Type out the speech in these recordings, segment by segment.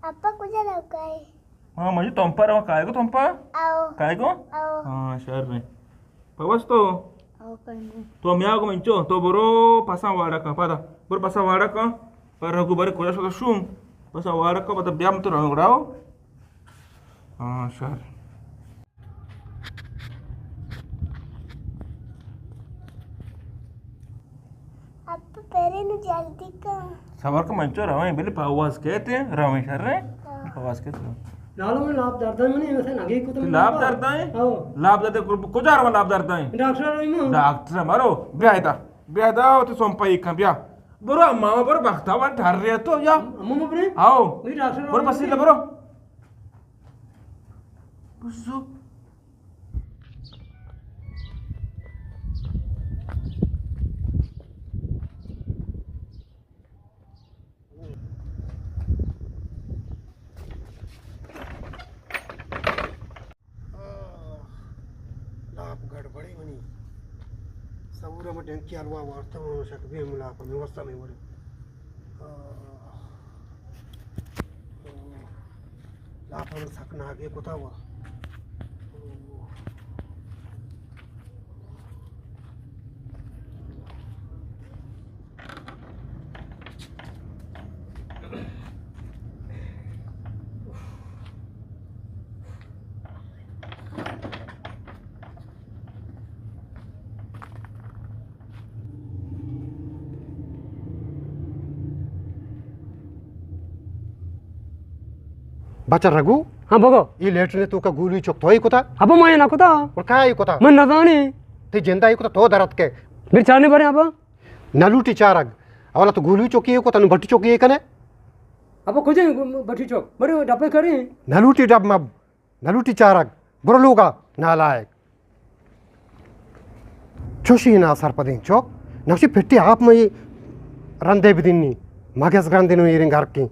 اپا کجا روگا ئے؟ ہاں، من تمپا رواں، کائے گو تمپا؟ آؤ۔ کائے گو؟ آؤ۔ ہاں، شر نے۔ پوس تو؟ آؤ، کائے گو۔ تو میا گو منچو، تو برو پسا واڑا کا، پدا۔ برو پسا واڑا کا، پر رگو برے کجا شو شوم۔ پسا واڑا کا، پدا بیا من تو رنگ اڑاؤ۔ ہاں، شر۔ ابا، پرے نو جلدی کن۔ صبر کن، من چو رویں، بلے پہ آواز کیت، رویں شر ایں۔ ہاں۔ آواز کیت۔ لالا، من لاپ دردائیں، منی مثلاً نگے کت، تو من لاپ لاپ دردائیں؟ ہاں۔ لاپ درد کجا رو لاپ دردائیں؟ ڈاکٹر رو ایمو۔ ڈاکٹر مرو، بیا ادا، بیا ادا، تو سمپائی کن، بیا۔ برو، ماما برو، بختاور ٹھر رہے تو یا۔ امو برے؟ آؤ۔ وہی ڈاکٹر برو، رو پسیلہ برو۔ بزو۔ آہ، لاپ گڑبڑے منی۔ سہورا ما ڈنکی حلوا وارتا ہوں، شک بی ہم لاپ میں وستا میں ورے۔ آہ۔ لاپاں سک ناگے کتا وا۔ بچا رگو۔ ہاں بگو۔ ای لیٹرین توکا گولی چک توئی کتا؟ ابا ما نہ کتا۔ اور کائے کتا؟ من نزانی۔ تی جندا ای کتا تو درت کے۔ بیر چارنے بارے ابا۔ نہ لوٹی چارگ۔ اولا تو گولی چکی کتا، نو بٹی چکی کنے۔ ابا کجے بٹی چک؟ مرے ڈبے کرے۔ نہ لوٹی ڈب مب۔ نہ لوٹی چارگ، برو لوگا، نالائق۔ چوشی نا سرپدیں چوک، نقشی پھٹی آپ مئی رندے بدینی، مگس گرندے نو ایریں گھر کی۔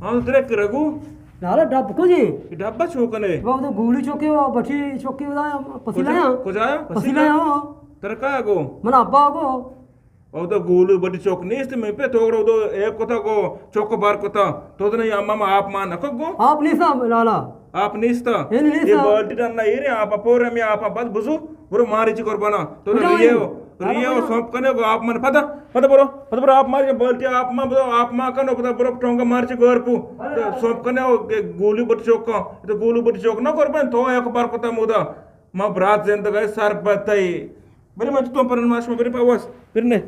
ہاں، درک رگو۔ لالا ڈب کو جی؟ ڈبا چوکنے۔ وہ تو گولی چوکے، وہ بچی چوکے، وہ پسیلا کجا؟ کجا؟ پسیلا۔ پسیلا ہو۔ ترکا گو؟ من ابا گو۔ او تو گولو بڑی چوک نیست، میں پہ تو گڑا تو ایک کتا کو چوک بار کتا۔ تو تو نہیں، اماں ما آپ مان نکو گو؟ آپ نیستا لالا۔ آپ نیستا؟ اے نیستا۔ اے بالٹی ڈن نہ ایرے، آپ پور میں آپ بد بزو، برو ماری چی قربانا۔ تو ریو، ریو سوپ کنے گو آپ مان پتا، پتا برو، پتا برو آپ ماری بالٹی آپ مان، برو آپ مان کنو، پتا برو ٹونگا ماری چی گور پو۔ تو سوپ کنے گولو بڑی چوک کا، تو گولو بڑی چوک نہ قربان، تو ایک بار کتا مودا۔ ما برات زندگی سر پتئی۔ بری من تو پر ماش ما بری پاوس۔ بری نے۔